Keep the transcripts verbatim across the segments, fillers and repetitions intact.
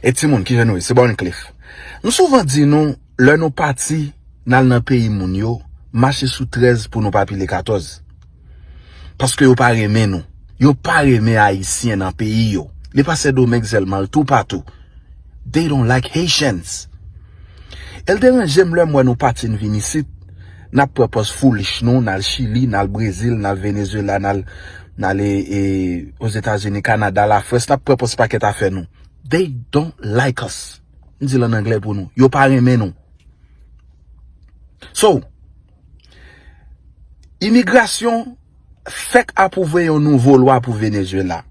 E timoun, kijan nou ye? Se Born Cliff. M souvan di nou, lè nou pati, n al nan peyi moun yo, mache sou trèz pou nou pa pile katòz. Paske yo pa renmen nou. Yo pa renmen Ayisyen nan peyi yo. Li pa Sendomeng sèlman, l toupatou. They don't like Haitians. E l deranje m lè m wè nou pati n vin isit, n ap pran pòz foolish nou, n al Chili, n al Brezil, n al Venezuela, n al, n al, e, e, Ozetazini, Kanada, Lafrans, n ap pran pòz pakèt afè nou. They don't like us. M di l an anglè pou nou. Yo pa renmen nou. So, imigrasyon fèk apwouve yon nouvo lwa pou Venezuela.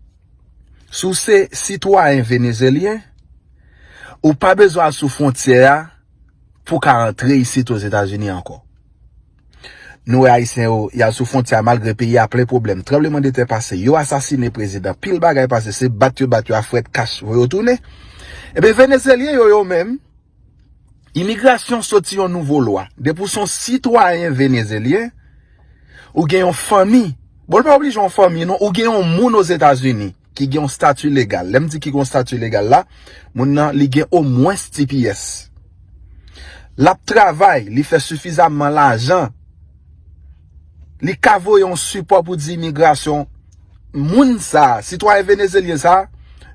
Si w se sitwayen venezelyen, ou pa bezwen al sou fwontyè a pou ka antre isit Ozetazini ankò. Nou wè Ayisyen yo, y al sou fwontyè a malgre peyi a plen pwoblèm. Tranblemanntè pase, yo asasine prezidan, pil bagay pase, se bat yo bat yo a frèt kach voye yo tounen. Ebyen, venezelyen yo, yo menm, imigrasyon soti yon nouvo lwa. Depi w se yon sitwayen venezelyen, ou gen yon fanmi. Bon, l pa oblije yon fanmi, non. Ou gen yon moun Ozetazini ki gen yon stati legal. Lè m di ki gen yon stati legal la, moun nan, li gen omwens T P S. L ap travay, li fè sifizamman lajan. Li ka voye yon sipò pou di imigrasyon, moun sa, sitwayen venezelyen sa,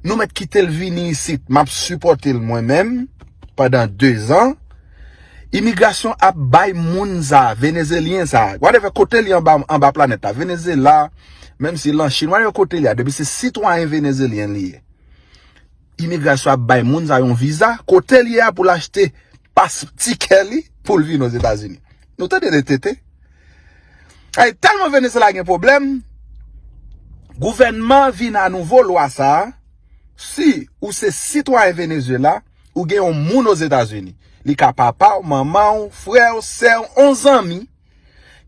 nou mèt kite l vini isit. M ap sipòte l mwen menm pandan dezan. Imigrasyon ap bay moun sa, venezelyen sa, whatever, kote li anba, anba planèt la, Venezuela, menm si l an Chin, whatever kote li a, depi se sitwayen venezelyen li ye, imigrasyon ap bay moun sa yon viza, kote li ye a pou l achte pas tikè li pou l vin Ozetazini. Nou tande de tete? Ay, tèlman Venezuela gen pwoblèm, gouvènman vin a nouvo lwa sa a, si ou se sitwayen Venezuela, ou gen yon moun Ozetazini. Li ka papa w, manman w, frè w, sè w, yon zanmi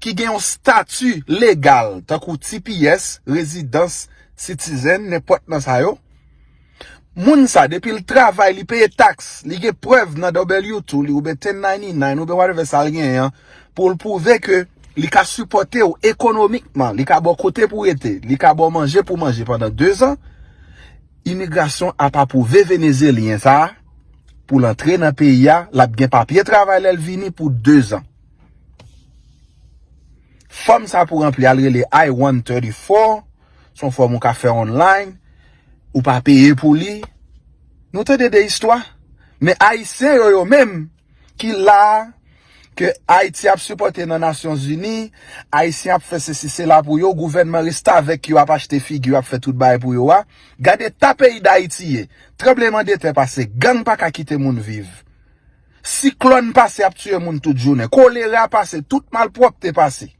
ki gen yon stati legal, tankou T P S, rezidans, citizen, nenpòt nan sa yo. Moun sa, depi l travay, li peye taks, li gen prèv nan W two li, oubyen ten ninety-nine, oubyen whatever sa l genyen an, pou l pwouve ke li ka sipòte w ekonomikman, li ka ba w kote pou w rete, li ka ba w manje pou w manje pandan dezan, imigrasyon ap apwouve venezelyen sa a pou l antre nan peyi a, l ap gen papye travay lè l vini pou dezan. Fòm sa pou ranpli a, l rele I one thirty-four, se yon fòm ou ka fè online, ou pa peye pou li. Nou tande de istwa. Men Ayisyen yo, yo menm, ki la a, ke Ayiti ap sipòte nan Nasyonzini, Ayisyen ap fè sesi sela pou yo, gouvènman restavèk yo ap achte figi yo, ap fè tout bagay pou yo a. Gade ta peyi Dayiti ye. Tranblemanntè pase, gang pa ka kite moun viv. Siklòn pase ap tiye moun tout jounen. Kolera pase, tout malpwòpte pase.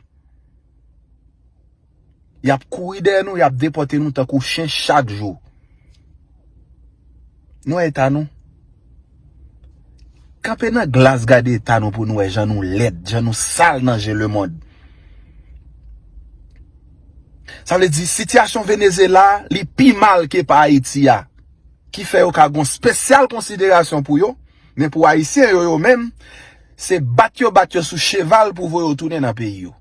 Y ap kouri dèyè nou, y ap depòte nou tankou chen chak jou. Nou wè eta nou? Kanpe nan glas, gade eta nou pou nou wè jan nou lèd, jan nou sal nan je lemonn. Sa vle di, sitiyasyon Venezuela, li pi mal ke pa Ayiti a. Ki fè yo ka gon espesyal konsiderasyon pou yo, men pou Ayisyen yo, yo menm, se bat yo, bat yo sou cheval pou voye yo tounen nan peyi yo.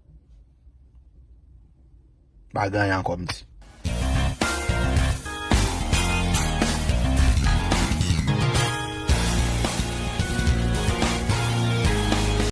Pa gen anyen ankò m di.